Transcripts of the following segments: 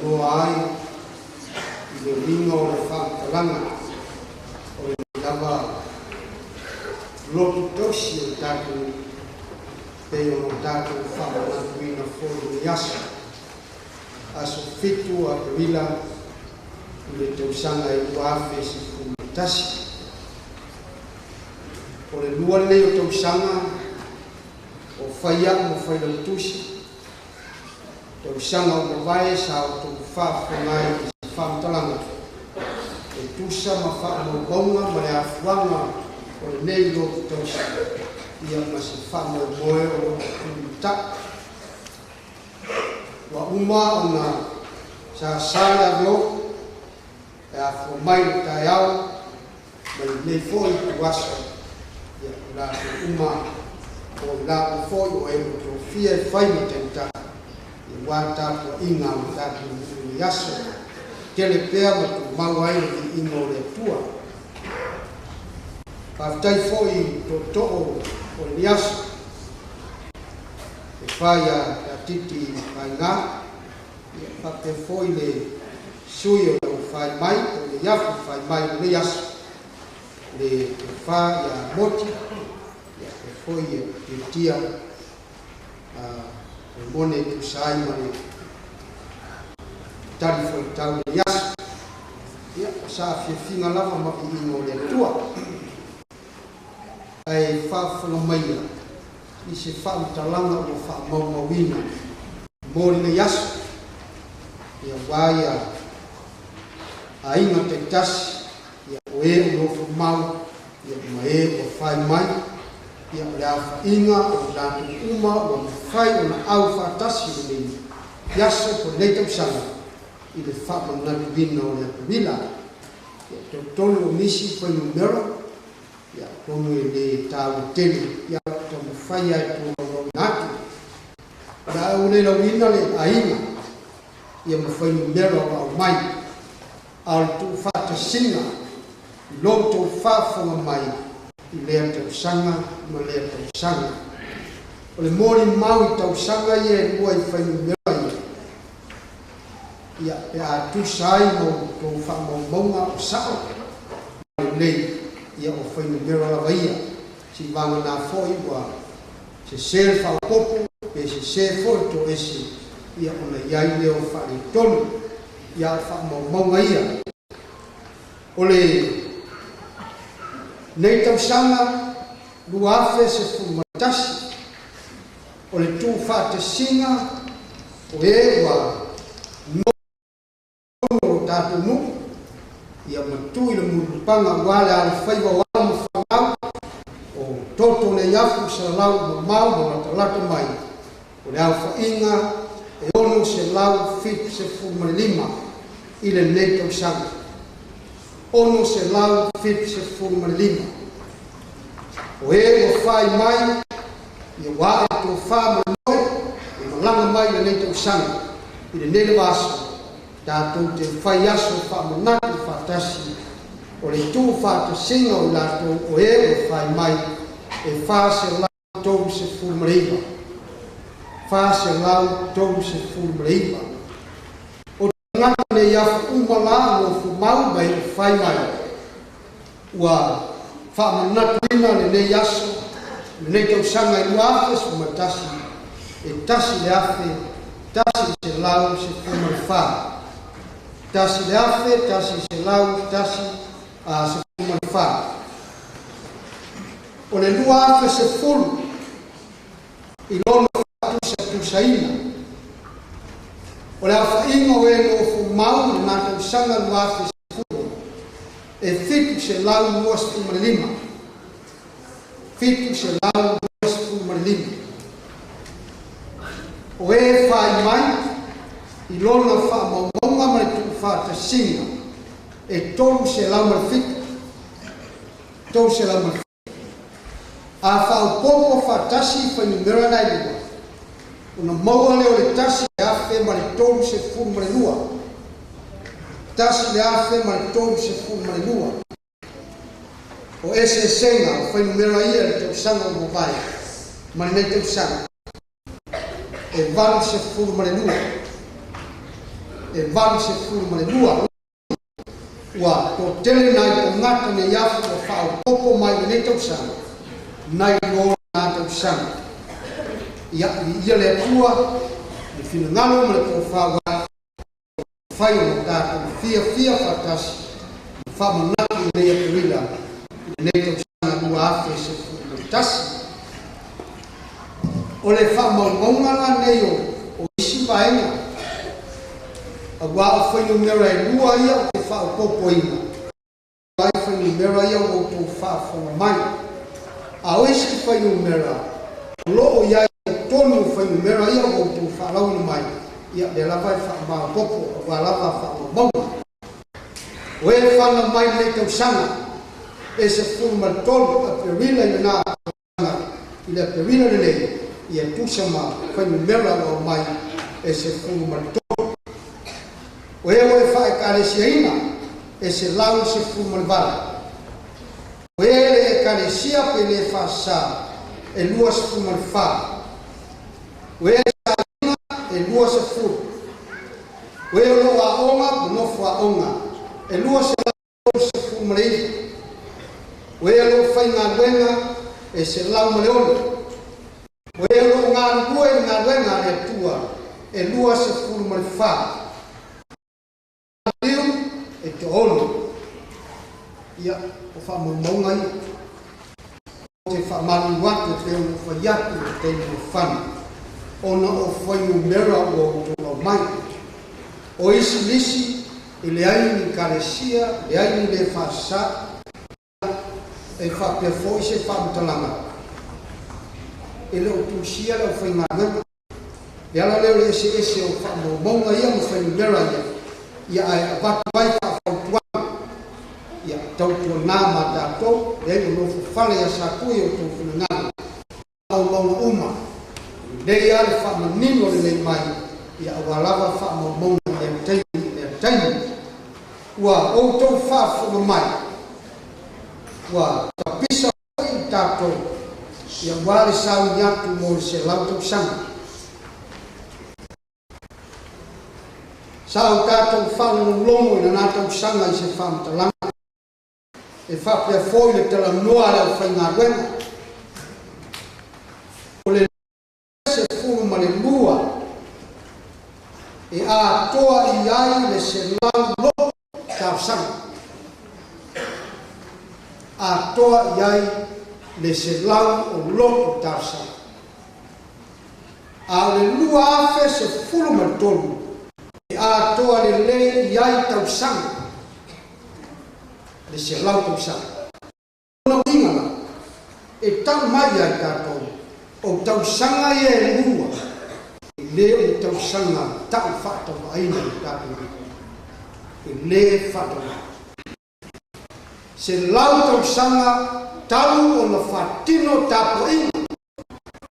talanoa ai i le uiga o le faamatalaga o lenei lava lotu tausi o le tatou nuu pei ona o tatou faamanatuina foi i lenei aso, aso 7 o Aperila i le tausaga e 2011. O le lua lenei o tausaga o fai a'u ma Failautusi. Tausaga ua mavae sa outou faafofoga ai i se faamatalaga e tusa ma faamaumauga ma le afuaga o lenei lotu tausi, ia ma se faamoemoe o lo o tulimata'u. Ua uma ona sasa le ave e afua mai le taeao ma lenei foi ituaso, ia o latou uma o i latou foi o e ua tofia e fai ma taitai aua tapuaiga a le tatou nuu i aso tele pea ma tumau ai le viiga o le Atua. Faafetai foi i tootoo o lenei aso e fai a Titi Faiga, ia faapea foi le sui o lau fai mai o le afu fai mai i lenei aso, le tofa ia Moti, ia faapea foi ia Tiatia o mone e tusa ai ma le tali foi tau i lenei aso. Ia o saafiafiga lava ma viiga o le Atua. Ae faafofoga maia i se faamatalaga ua faamaumauina mo lenei aso, ia aua ia aiga taitasi, ia o e o nofo mau, ia ma e ua fai mai, ia o le aofaiga o i latou uma ua mafai ona aufaatasi i lenei aso po o lenei tausaga i le faamanatuina o le Aperila. Ia tolutolu o nisi fuainumera, ia atonu e le taua tele, ia o lo o taumafai lava e tolaulauina atu. O le a ou le lauina le aiga ia ma fuainumera ua aumai, a o le tuufaatasiga i lo outou faafofoga mai i lea tausaga ma lea tausaga. O le molimau i tausaga ia e lua i fuainumera ia, ia pe a tusa ai ma outou faamaumauga o sa'o ma lelei, ia o fuainumera lava ia. Seiavagana foi ua sesē le faaopoopo pe sesē foi le toese, ia ona i ai lea o faaletonu, ia a o faamaumauga ia. O lenei tausaga 2011, o le tuufaatasiga o e ua nono lo tatou nuu, ia matu i le mulipapaga aua le alofaiva o alo ma fanau o toto Neiafu, Salalau, mamao ma latalata mai, o le aofaiga e 675 i lenei tausaga, 675. O e ua fai mai, ia ua a'e le tofa ma le moe e malaga mai i lenei tausaga i lenei lava aso tatou te fai aso faamanatu faatasi. O le tuufaatasiga o i latou o e ua fai mai e 439, 439. O tagata Neiafu uma la nofo mau ma e ua fai mai ua faamanatuina lenei aso lenei tausaga i 2011 e 1114, 1114. O le 2010 i lona faatusatusaina, o le aofaiga o e nofo mau i lena tausaga 2010 e 725, 725. O e fai mai i lona faamaumauga ma le tuufaatasiga e 307, 307. A faaopoopo faatasi fuainumera na e lua, ona maua lea o le 1032, 1032. O eseesega o fuainumera ia i le tausaga ua mavae ma lenei tausaga e 82. e 82. Ua toatele nai tagata nei afu ua faaopoopo mai i lenei tausaga nai lo lena tausaga. Ia, viia le Atua i le finagalo ma le tofa ua mafai ona tatou fiafia faatasi ma faamanatu i lenei Aperila i lenei tausaga 2011. O le faamaumauga la nei o isi vaega, auā o fuainumera e lua ia ou te faaopoopoina ai fuainumera ia ua outou faafofoga mai. A o isi fuainumera o lo o i ai i totonu o fuainumera ia ua outou faalauina mai, ia lea lava e faamaopoopo auā lava faamaumauga. O e fanau mai i lenei tausaga e 13 Aperila i lena tausaga i le Aperila lenei, ia tusa ma fuainumera ua aumai e 13. O e ua e faekalesiaina e 118. O e le ekalesia pe le faasa e 24. O e saina e 20. O e o lo o aoga ma nofo aoga e 239. O e o lo o faigaluega e 106. O e o lo o galulue i le galuega a le Atua e 24. Liu e 6. Ia, o faamaumauga ia. Ou te faamalulu atu e pei ona ou fai atu i le taimi ua fano, ona o fuainumera ua outou aumai. O isi lisi e leai ni kalesia, leai ni le faasa, e faapea foi se faamatalaga e le o tusia le aufaigaluega. Le ala lea o le eseese o faamaumauga ia ma fuainumera ia, ia ae avatu ai faafautuaga, ia tautuana ma tatou, leai ua nofo fale ia Satui o outou finagalo, faamaumauga uma, e lelei lava le faamanino lelei mai, ia auā lava faamaumauga i lea taimi i lea taimi. Ua outou faafofoga mai, ua tapisa foi i tatou, ia auā le sauni atu mo le 100 tausaga. Sa o tatou faalogologo i lena tausaga i se faamatalaga e faapea foi le talanoa a le aufaigaluega. O le 12 e atoa i ai le 100 loto talosaga. Atoa i ai le 100 o loto talosaga. A o le 2013 e atoa lelei i ai tausaga, le 100 tausaga. Lona uiga la, e tau mai ia i tatou, o tausaga ia e lua, e le o ni tausaga tau faatauvaaina i tatou nuu. E le faatauvaa. 100 tausaga talu ona faatino tapuaiga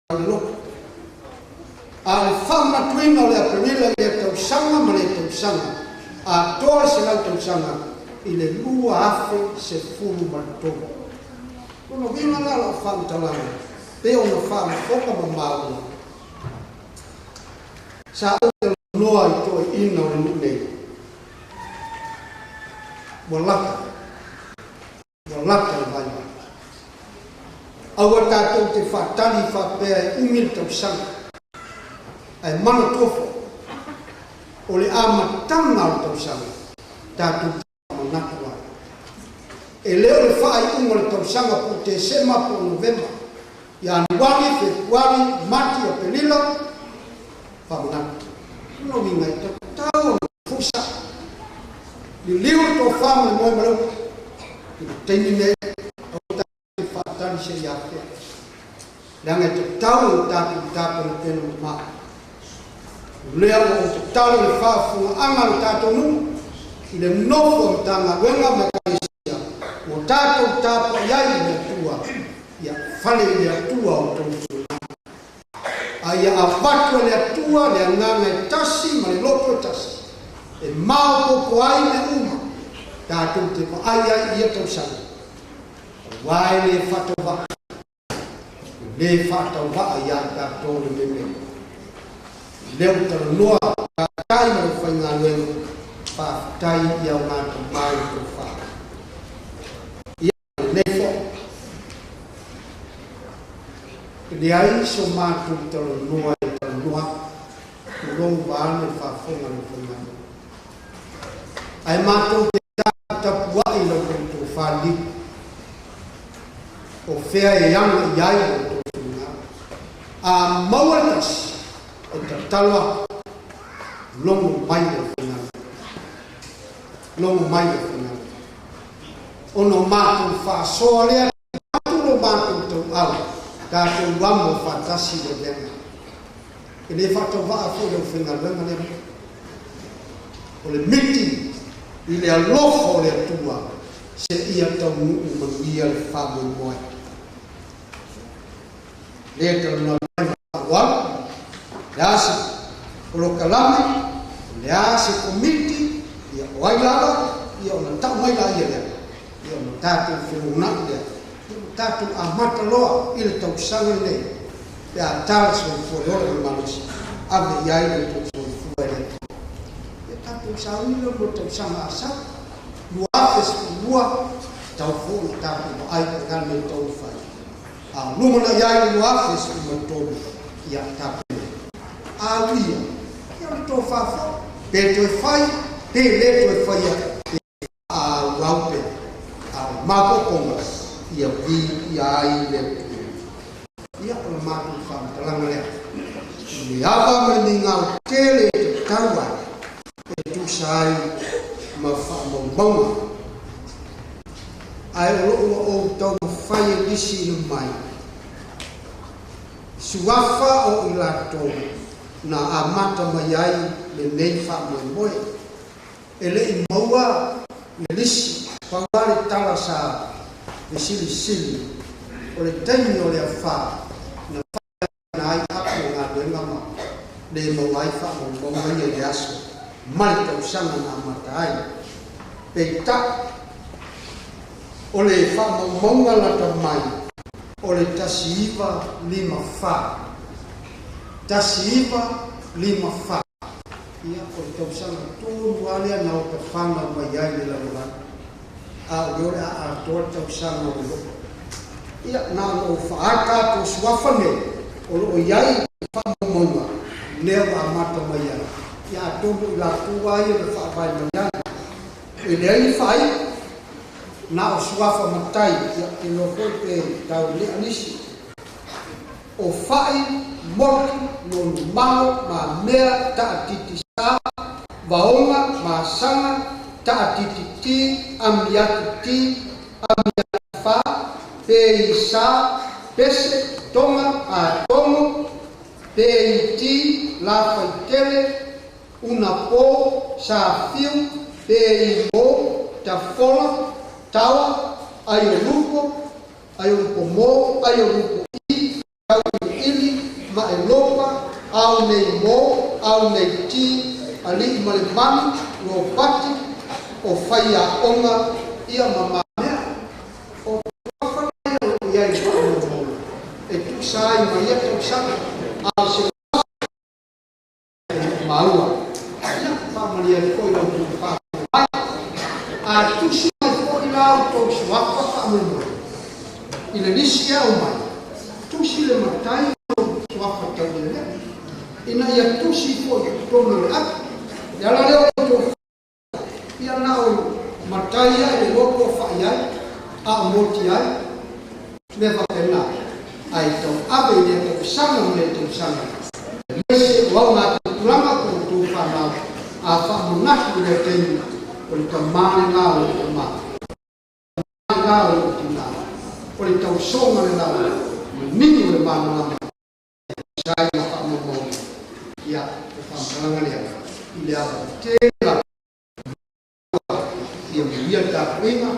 tau le loto. A o le faamanatuina o le Aperila i lea tausaga ma lea tausaga, atoa le 100 tausaga i le 2013. Lona uiga la lau faamatalaga, pei ona faafofoga ma maua, sa ou talanoa i toeaiina o le nuu nei, ua lata, ua lata le vaivai. Aua tatou te faatali faapea e umi le tausaga, ae manatua foi, o le amataga o le tausaga tatou te faamanatu ai. E le o le faaiuga o le tausaga po o Tesema po o Novema, Ianuari, Fepuari, Mati, Aperila, faamanatu. Lona uiga e tatau ona fusa, liliu le tofa ma le moe ma le uta i le taimi nei, aua tatou te faatali se i afea, leaga e tatau ona tatou tapenapena mamao. O lea ua ou tatalo i le faafofogaaga a le tatou nuu i le nofo a Matagaluega ma Ekalesia ua tatou tapuai ai i le Atua, ia fale i le Atua outou tulaga. A ia avatu e le Atua le agaga e tasi ma le loto e tasi, e maopoopo ai mea uma tatou te vaai ai i ia tausaga, auā e le faatauvaa, e le faatauvaa iā tatou le mea nei. Lea ua talanoa. Faafetai i le aufaigaluega, faafetai i augatama i le tofa. Ia, lenei foi, e leai so matou talanoa e talanoa atu, tulou vaeane le faafofoga a le aufaigaluega, ae matou te taputapuai i la outou tofa liliu, o fea e aga i ai lo outou finagalo. A maua le tasi, e tatalo atu, logo mai le aufaigaluega, logo mai le aufaigaluega, ona o matou faasoa lea atu lo matou tauau, tatou amo faatasi le avega. E le faatauvaa foi le aufaigaluega lea mea. O le miti i le alofa o le Atua seia taunuu manuia le faamoemoe. Lea e talanoa mai ma faaaloalo, o le a se polokalame, o le a se komiti, ia o ai lava, ia ona tau mai laia lea, ia ona tatou felogonai lea, ia ma tatou amata loa i le tausaga lenei, pe a tala soifua le ola ma le malosi, ave i ai lo outou soifua e le Atua. Ia tatou sauni lea mo le tausaga a sau, 2012, tatau foi ona tatou vaai po o le a le mea e tatau ona fai. A o lumanai ai le 2013, ia tapena. A uia, ia o le tofa foi, pe toe fai, pe le toe faia, e faaauau pea. A o le maopoopoga, ia viia ai le Atua. Ia, o le matou faamatalaga lea. I le ava ma le migao tele e tatau ai, e tusa ai ma faamaumauga. Ae o loo ua ou taumafai e lisiina mai suafa o i latou na amata mai ai lenei faamoemoe. E le i maua le lisi, pau lava le tala sa fesilisili, o le taimi o le afa na faaleaga ai apu o galuega ma le maua ai faamaumauga ia i le aso ma le tausaga na amata ai. Peitai, o le faamaumauga lata mai o le 1954, 1954, ia o le tausaga tonu lava lea na ota fanau mai ai i le lalolagi, a o lea o le a atoa le tausaga o le loo. Ia, na ona ou faaata atu o suafa nei o loo i ai faamaumauga lea ua amata mai ai. Ia, atonu o i latou lava ia na faavae mai ai. E leai ni faaiu, na o suafa matai, ia te iloa foi pe tau lea nisi. O Fa'i, Motu, Nonumalo, Mamea, Taatiti Sa, Vaoga, Masaga, Taatiti Ti, Amiati Ti, Amiati Fa, Pei Sa, Pese, Toga, Atogo, Pei Ti, Lafaitele, Unapo, Safiu, Pei Mo, Tafola, Tawa, Aiolupo, Aiolupo Mo, Aiolupo I, Tauiliili, Maelopa, Ao Nei Mo, Ao Nei Ti, Alii ma le Manu, Ropati, o Faiaoga, ia ma Mamea. O suafa ia o loo i ai i faamaumauga e tusa ai ma ia tausaga, a o se e le o maua. Ia, faamalie atu foi i la outou faafofoga mai. A tusi mai foi la outou suafa faamoemoe i le lisi e aumai, tusi le matai ma lou suafa taulia lea, ina ia tusi foi i totonu o le api. Le ala lea o outou ia na o matai ia e le iloa po o fa'i ai, a o moti ai, mea faapena, ae tauave i lea tausaga ma lea tausaga, aemaise o augatupulaga po o outou fanau, a faamanatu i lea taimi, o le tamā lena o lou tamā, o le tamā lena o lou tinā, o le tausoga lena o le manino o le malamalama e tusa ai ma faamaumauga. Ia, o le faamatalaga lea i le ava tele lava. Ia manuia le tapuaiga.